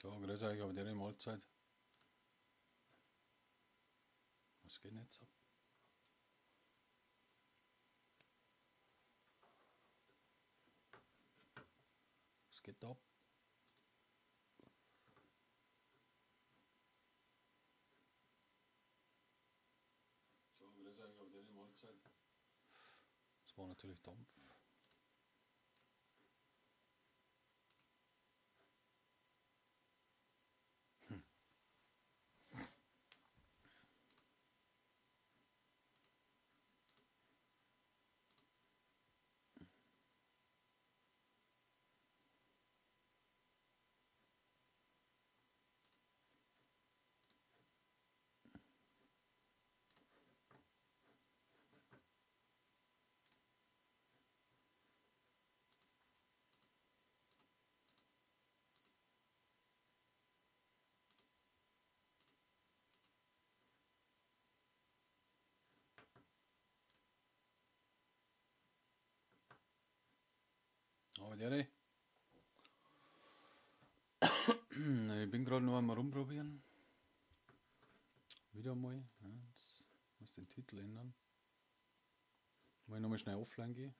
So, grüß euch, aber der Mahlzeit. Was geht denn jetzt ab? Was geht da ab? So, grüß euch, aber der Mahlzeit. Das war natürlich Dampf. Aber der, ich bin gerade noch einmal rumprobieren. Wieder mal. Ja, jetzt muss ich den Titel ändern. Mal nochmal schnell offline gehen.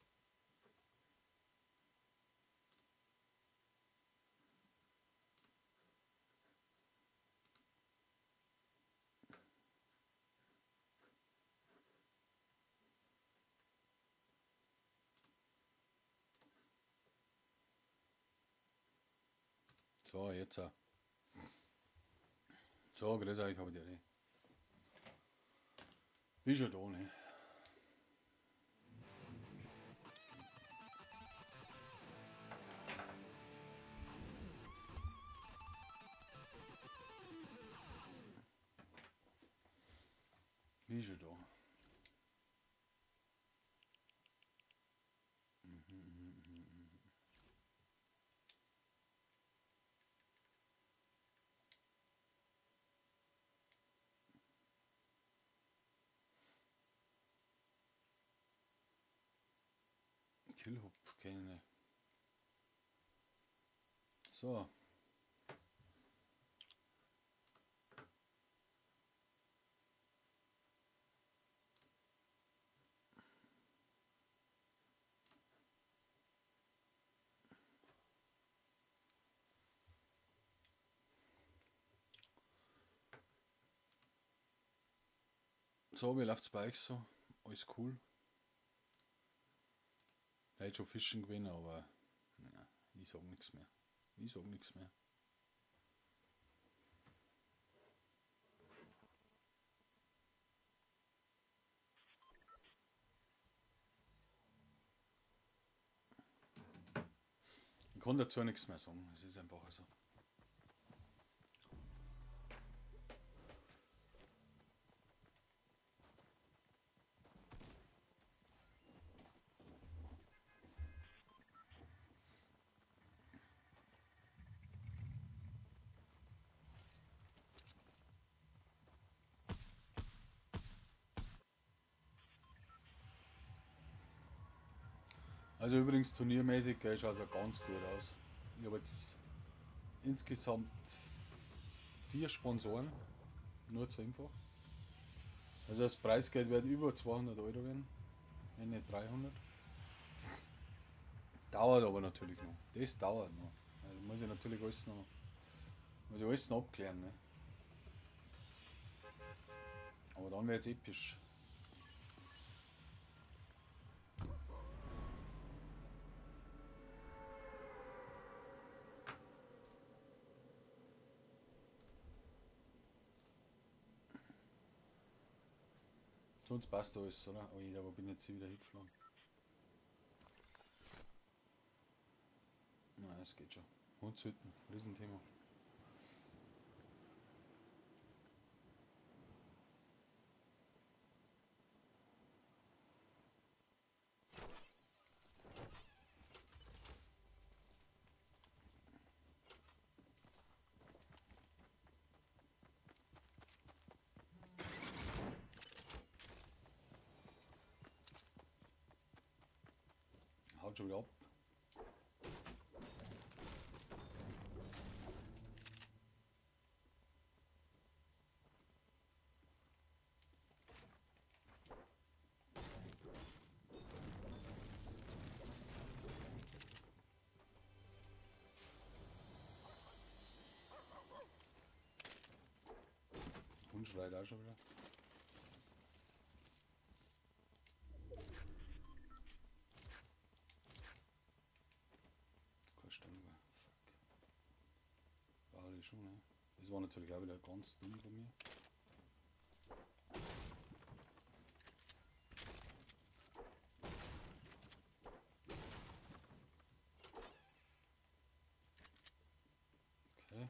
So, jetzt. So, grüß euch, hab ich die. Wie schon da, ne? Wie schon da. Killhop kenne ich nicht. So. So, wie läuft's bei euch so? Alles cool? Ich hätte schon Fischen gewinnen, aber naja, ich sag nichts mehr. Ich sag nichts mehr. Ich kann dazu nichts mehr sagen, es ist einfach so. Also übrigens turniermäßig schaut es auch ganz gut aus. Ich habe jetzt insgesamt 4 Sponsoren, nur zur Info. Also das Preisgeld wird über 200 Euro werden, wenn nicht 300. Dauert aber natürlich noch. Das dauert noch. Also muss ich natürlich alles noch, muss ich alles noch abklären. Ne? Aber dann wird es episch. Sonst passt alles, oder? Oh, wo bin ich jetzt hier wieder hingeflogen? Nein, es geht schon. Hundshütten, Riesenthema. Haut schon wieder ab. Schreit auch schon wieder. Kein Stange. Fuck. Brauche ich schon, ne? Das war natürlich auch wieder ganz dumm von mir. Okay.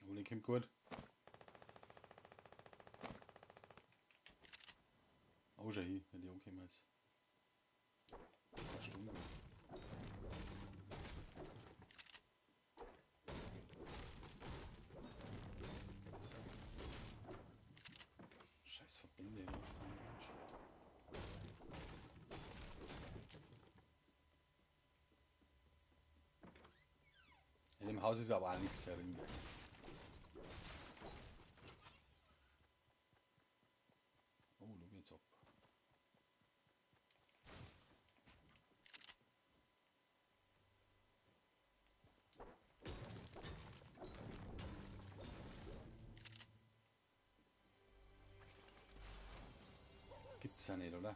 Oli kommt gut. Oh, schau hin, wenn die angekommen ist. Eine Stunde. Scheiß Verbände, kein Mensch. In dem Haus ist aber auch nichts herin. Oh, da geht's ab. Gibt's ja nicht, oder?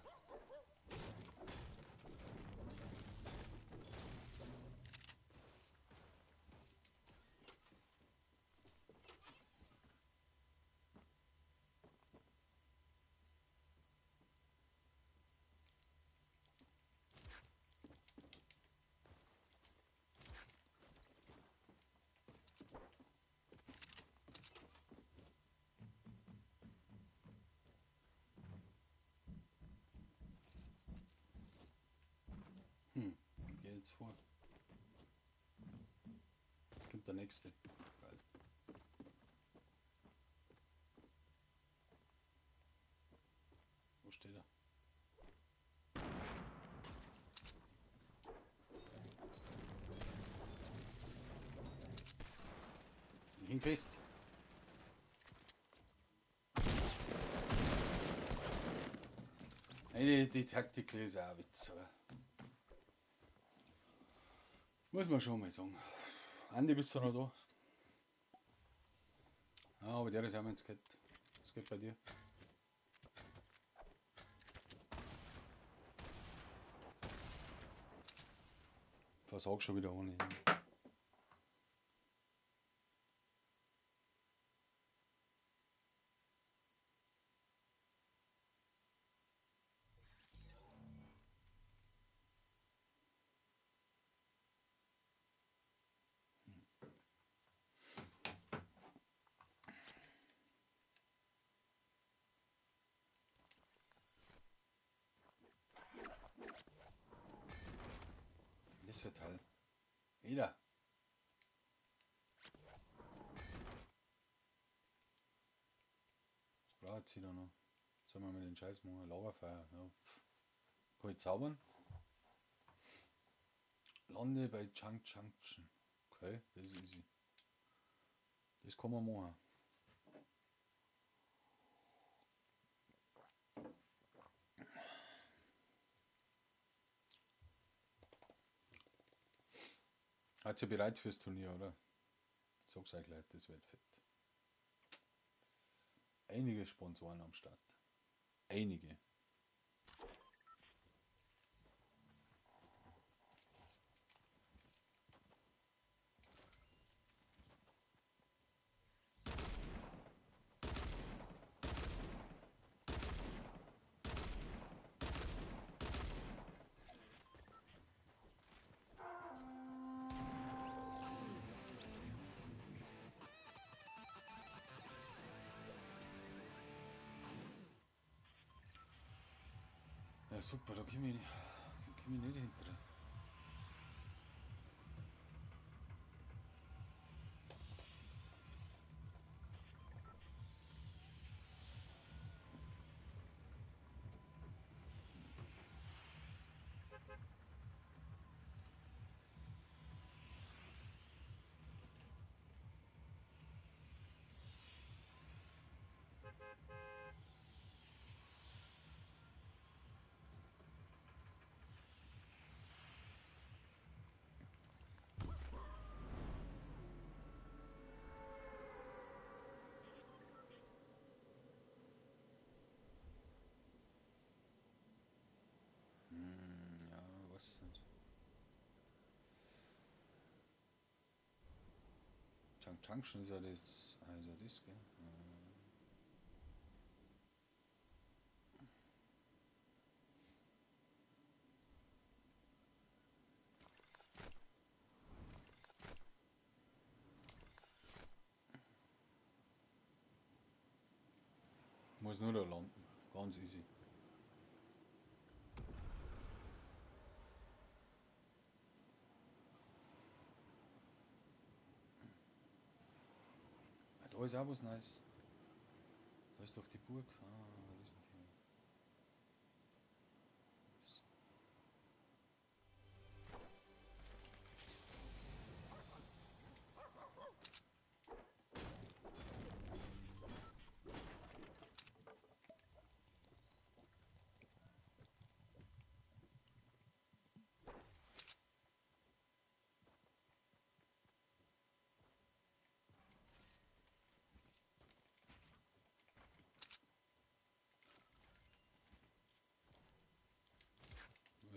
Wie gehe ich jetzt vor? Jetzt kommt der nächste. Geil. Wo steht er? Ich häng fest. Eine, die Taktik ist auch ein Witz, oder? Muss man schon mal sagen. Andi, bist du noch da? Ja, aber der ist auch ins Bett. Was geht bei dir? Versag schon wieder ohne. Das für Teil. Wieder. Was braucht sie da noch? Sollen wir mit den Scheiß machen? Lagerfeuer. Ja. Kann ich zaubern? Lande bei Chang Junction. Okay, das ist easy. Das kann man machen. Seid ihr bereit fürs Turnier, oder? Sag's euch Leute, das wird fett. Einige Sponsoren am Start. Einige. Ja super, da komme ich nicht hinter. Junction ist ja das, gell? Muss nur da landen, ganz easy. Da ist auch was nice. Da ist doch die Burg. Ah, da ist ein Thema.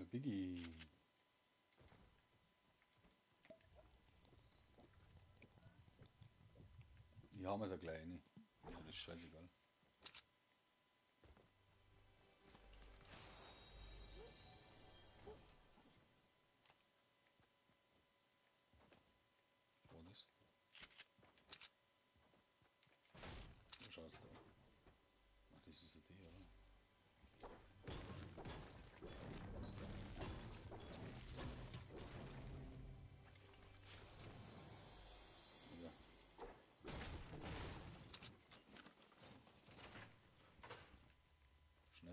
Biggie. Die haben wir so gleich rein. Ja, das ist scheißegal. Wo ist das? Da schaut's da. Ach, das ist die, oder?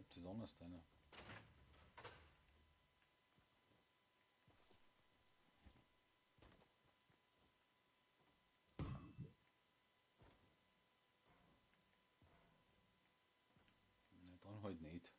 Das ist anders deiner. Ja, dann halt nicht.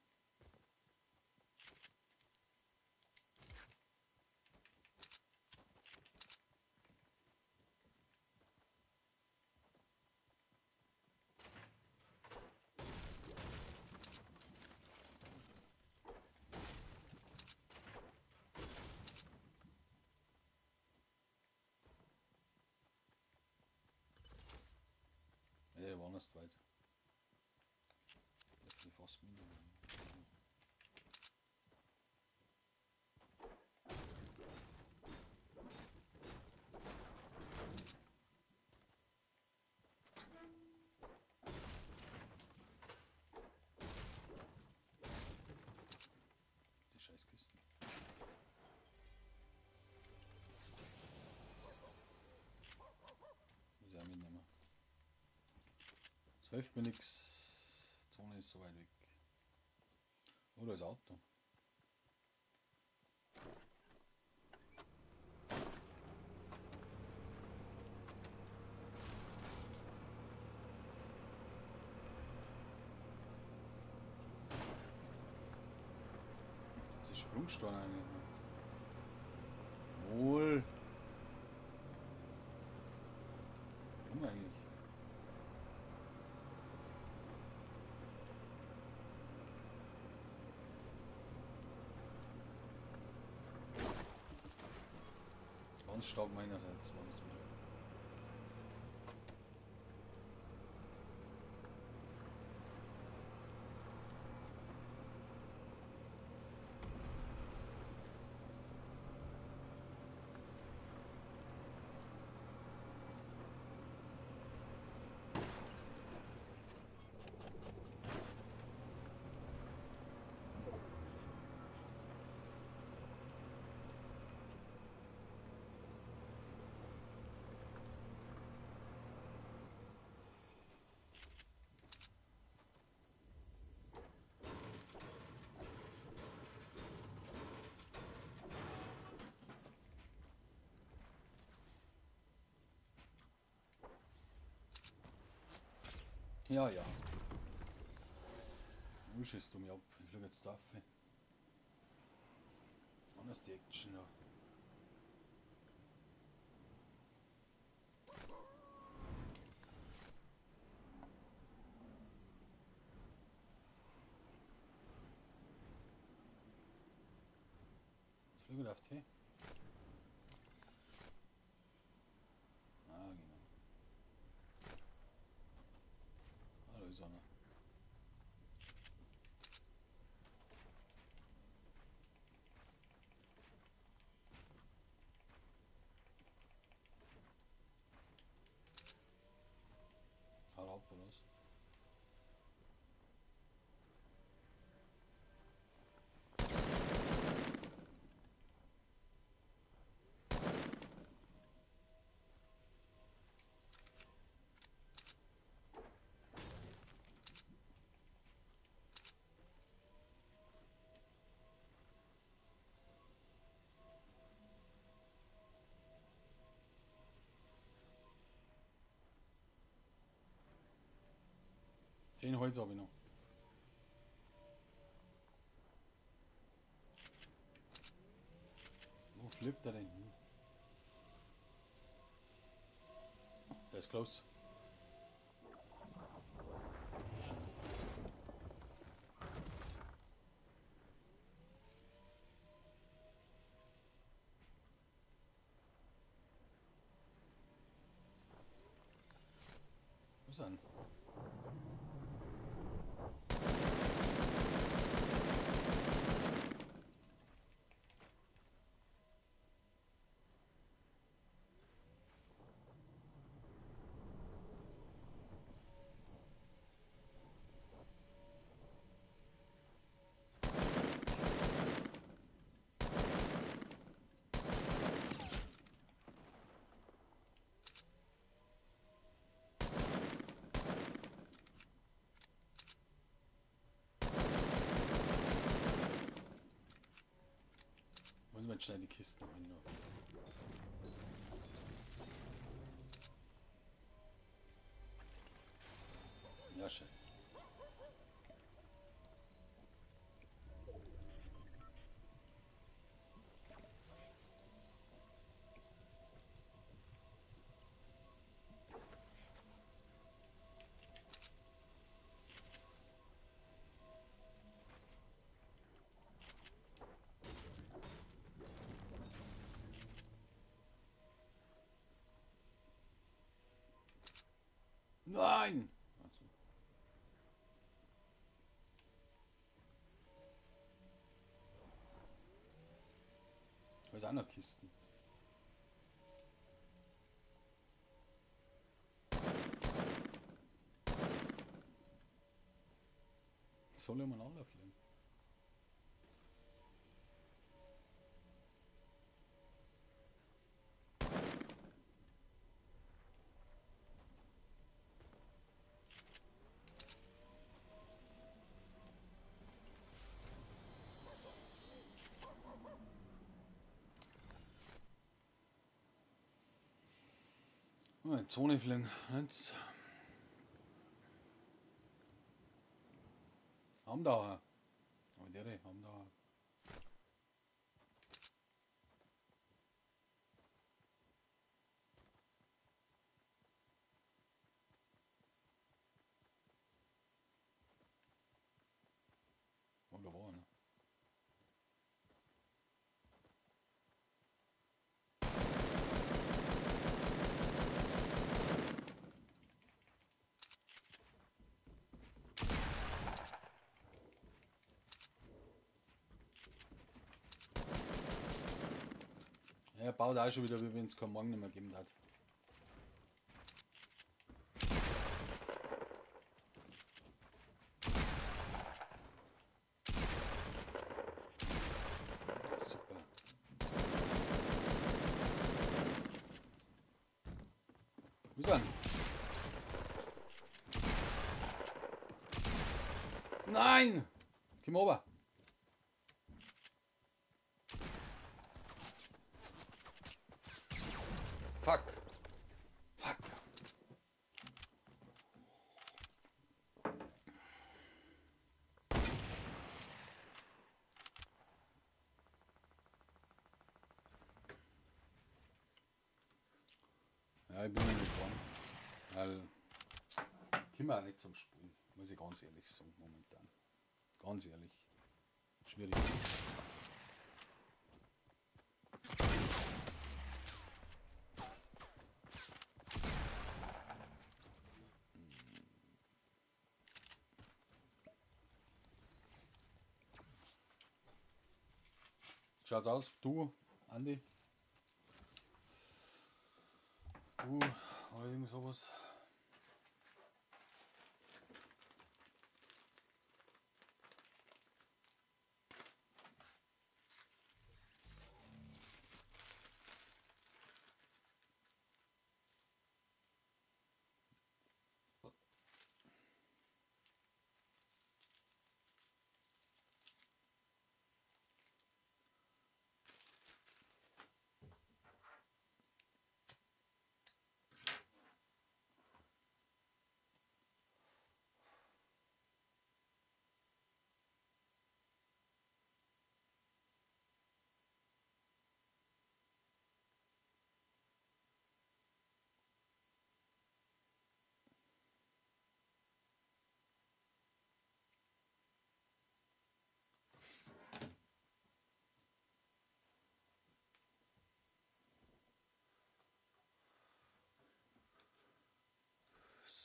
Der war nicht weit. Ich fast mitnehmen. Die Scheißkisten. Muss ich auch mitnehmen. Das hilft mir nichts. Die Zone ist so weit weg. Oh, da ist Auto. Das ist Sprungstein eigentlich. Wohl. Warum eigentlich? Ganz stark meinerseits war das mal. Ja, ja. Du schießt du mich ab. Ich schau jetzt drauf. Anders die Action da. Ich fliege auf T. Ah, genau. ab, oder was? 10 Holz habe ich noch. Wo flippt er denn hin? Der ist close. Wo ist er denn? Müssen wir schnell die Kisten rein. Ja, schön. Nein! Also. Da ist auch noch Kisten. Soll ja mal alle fliegen. In Zone fliegen. Eins. Haben da. Aber der haben da. Oh, da war einer. Er baut auch schon wieder, wie wenn es keinen Morgen nicht mehr gegeben hat. Super. Wo ist er? Nein! Komm over! Fuck. Fuck. Ja, ich bin noch nicht dran. Weil ich komme auch nicht zum Spielen, muss ich ganz ehrlich sagen, momentan. Ganz ehrlich. Schwierig. Schaut's aus, du, Andi? Du, oder irgend sowas.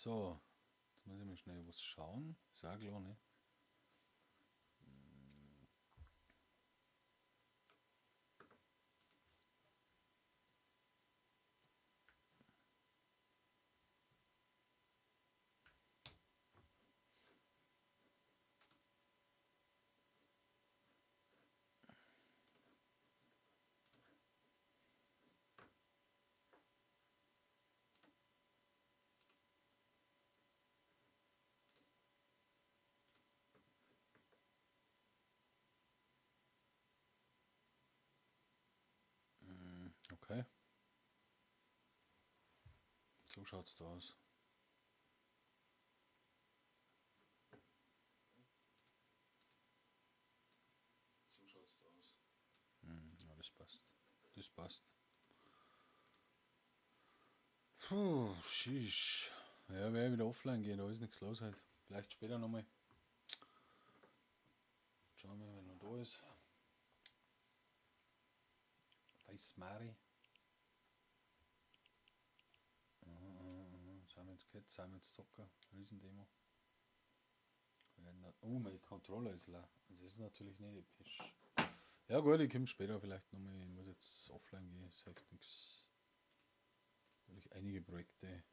So, jetzt muss ich mal schnell was schauen. Ist auch klar, ne? Okay. So schaut's da aus. So schaut's da aus. Ja, das passt. Das passt. Puh, sheesh. Ja, werde wieder offline gehen, da ist nichts los heute. Vielleicht später nochmal. Schauen wir, wer noch da ist. Weiß Mari. Simon's Cat, Simon's Soccer, Riesendemo. Oh, mein Controller ist leer. Das ist natürlich nicht episch. Ja gut, ich komme später vielleicht nochmal. Ich muss jetzt offline gehen, ist echt nichts. Weil ich einige Projekte.